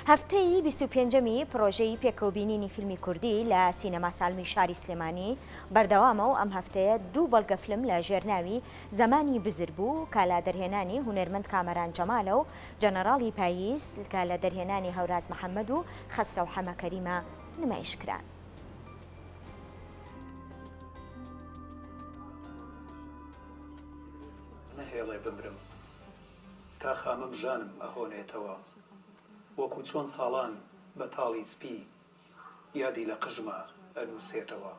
هەفتەی 25ەمی پڕۆژەی پێکەوەبینینی فیلمی کوردی لە سینەما سالمی شاری سلێمانی بەردەوامە و ئەم هەفتەیە دوو بەڵگەفلم لە ژێر ناوی زەمانی بزر بوو کە لە دەرهێنانی هونەرمەند کامەران جەمالە و جەنەڕاڵی پاییز کە لە دەرهێنانی هەوراز محەمەد و خەسرەو حەمە کەریمە نمایش کران. نەهێڵێ بمرم تا خامەم ژانم ئەهۆنێتەوە وەکوو چۆن ساڵان بە تاڵی سپی یادی لە قژما ئەنووسێتەوە.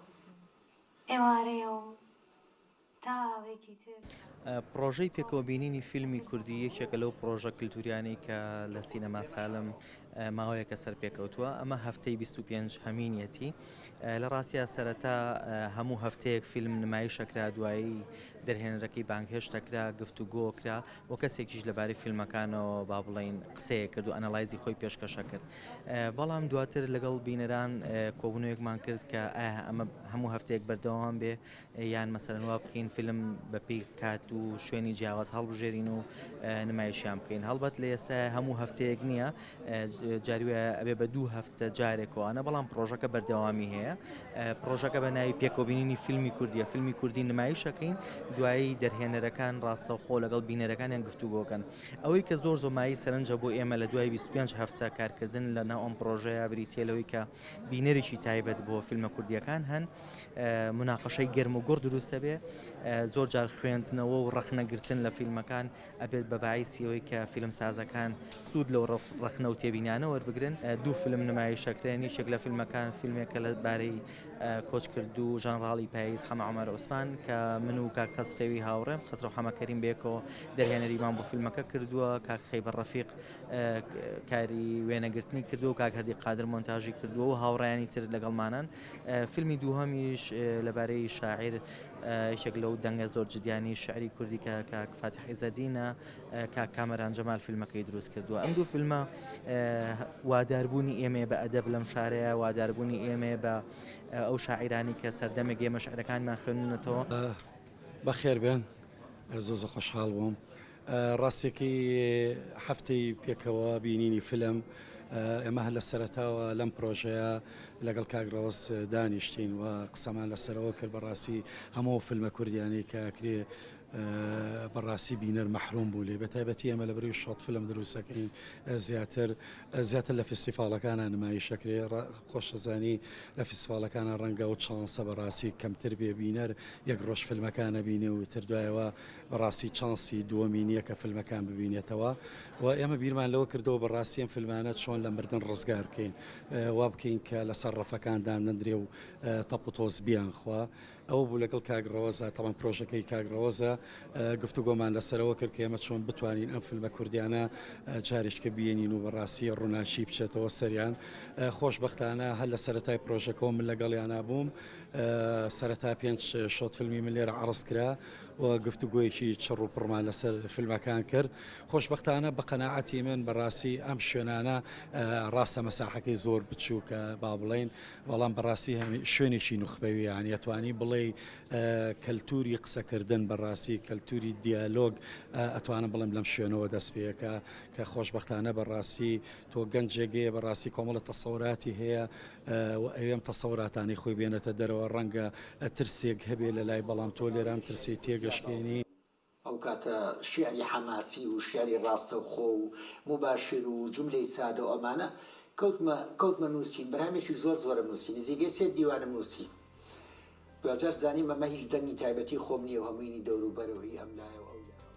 ئێوارەیە و تاوێکی تر. پڕۆژەی پێکەوەبینینی فیلمی کوردی یەکێکە لەو پڕۆژە کلتوریانەی کە لە سینەما سالم ماوەیەکە سەرپێکەوتووە، ئەمە هەفتەی 25 هەمینیەتی. لە ڕاستیا سەرەتا هەموو هەفتەیەک فیلم نمایشەکرا، دوایی دەرهێنەرەکەی بانگهێشتەکرا، گفتوگۆکرا و کەسێکیش لەبارەی فیلمەکانەوە با بڵێین قسەیەک کرد و ئەنەلایزی خۆی پێشکەشەکرد. بەڵام دواتر لەگەڵ بینەران کۆبوونەوەیەکمان کرد کە ئایا ئەمە هەموو هەفتەیەک بەردەوام بێ یان مەسەلەن وا بکەین فیلم بەپێی کات و شوێنی جیاواز هەڵبژێرین و نمایشیان بکەین. هەڵبەت لە ئێستا هەموو هەفتەیەک نییە، جاری وایە ئەبێ بە دوو هەفتە جارێکەوانە، بەڵام پڕۆژەکە بەردەوامی هەیە. پڕۆژەکە بە ناوی پێکەوەبینینی فیلمی کوردیە، فیلمی کوردی نمایشەکەین، دوایی دەرهێنەرەکان ڕاستەوخۆ لەگەڵ بینەرەکانیان گفتوگۆکەن. ئەوەی کە زۆر زۆر مایەی سەرنجە بۆ ئێمە لە دوای 25 هەفتە کارکردن لە ناو ئەم پڕۆژەیە بریتییە لەوەی کە بینەرێکی تایبەت بۆ فیلمە کوردییەکان هەن، موناقەشەی گەرم و گوڕ دروست دەبێ، زۆر جار خوێندنەوە و ڕەخنەگرتن لە فیلمەکان ئەبێت بە باعیسی ئەوەی کە فیلمسازەکان سوود لەو ڕەخنە و تێبینیانە وەربگرن. دوو فیلم نمایش ئەکرێن، یەکێک لە فیلمەکان فیلمێکە لە بارەی کۆچکردوو ژەنڕاڵی پاییز حەمە عومەر عوسمان کە من و کاک خەسرەوی هاوڕێم خەسرەو حەمە کەریم بەیەکەوە دەرهێنەریمان بۆ فیلمەکە کردووە، کاک خەیبەر ڕەفیق کاری وێنەگرتنی کردووە و کاک هەردی قادر مۆنتاژی کردووە و هاوڕێیانی تر لەگەڵمانان. فیلمی دووهەمیش لەبارەی شاعیر یەکێک لەو دەنگە زۆر جدیانی شعری کوردی کە کاک فاتیح عیزەدینە، کاک کامەران جەمال فیلمەکەی دروست کردووە. ئەم دوو فیلمە واداربوونی ئێمەیە بە ئەدەب لەم شارەیە، واداربوونی ئێمەیە بە ئەو شاعیرانی کە سەردەمێک ئێمە شعرەکانمان خوێندونەتەوە. بەخێر بێن، زۆر زۆر خۆشحاڵ بووم. ڕاستیەکەی هەفتەی پێکەوە بینینی فیلم ئێمە هەر لە سەرەتاوە لەم پرۆژەیە لەگەڵ کاک ڕەوەز دانیشتین و قسەمان لەسەرەوە کرد بەڕاستی هەموو فیلمە کوردیانەی کە ئەکرێ بەڕاستی بینەر مەحروم بوو لێ بەتایبەتی ئێمە لە بەروی short film دروستەکەین زیاتر زیاتر لە فستیفاڵەکانە نمایشەکرێ خۆشەزانی لە فستیفاڵەکانە ڕەنگە و چانسە بەڕاستی کەمتر بێ بینەر یەک ڕۆژ فیلمەکانە بینێ و تر دوایەوە بەڕاستی چانسی دووەمی نییە کە فیلمەکان ببینێتەوە و ئێمە بیرمان لەوە کردەوە بەڕاستی ئەم فیلمانە چۆن لە مردن ڕزگار بکەین وا بکەین کە لەسەر ڕەفەکان دانەندرێ و تەپ و تۆز بیانخوا ئەوە بوو لەگەڵ کاک ڕەوەزە تەبعەن پرۆژەکەی کاک ڕەوەزە گفتوگۆمان لەسەرەوە کرد کە ئێمە چۆن بتوانین ئەم فیلمە کوردیانە جارێکە بینین و بەڕاستی ڕووناکی بچێتەوە سەریان خۆشبەختانە هەر لە سەرەتای پرۆژەکەەوە من لەگەڵیانە بووم سەرەتا پێنج short film ی من لێرە عەڕز کرا و گفتوگۆیەکی چڕ و پڕمان لەسەر فیلمەکان کرد. خۆشبەختانە بە قەناعەتی من بەڕاستی ئەم شوێنانە ڕاستە مەساحەکەی زۆر بچووکە با بڵێین، بەڵام بەڕاستی شوێنێکی نوخبەویە یانی ئەتوانی بڵێی کەلتووری قسەکردن بەڕاستی کەلتووری دیالۆگ ئەتوانم بڵێم لەم شوێنەوە دەست پێکا کە خۆشبەختانە بەڕاستی تۆ گەنجێک هەیە بەڕاستی کۆمەڵە تەسەوراتی هەیە و ئەوێ ئەم تەسەوراتانەی خۆی بێنێتە دەرەوە، ڕەنگە ترسێک هەبێ لە لای، بەڵام تۆ لێرە ئەم ترسەی تێگەشکێنی. ئەو کاتە شیعری حەماسی و شیعری ڕاستەوخۆ و موباشیر و جوملەی سادە و ئەمانە کەوتمە کەوتمە نووسین، بەرهەمێکی زۆر زۆرم نووسی، نزیکەی سێ دیوانم نووسی. دواجار زانیم ئەمە هیچ دەنگی تایبەتی خۆم نییە و هەمووی هی دەوروبەرە و هی ئەم لایە و ئەو لایە.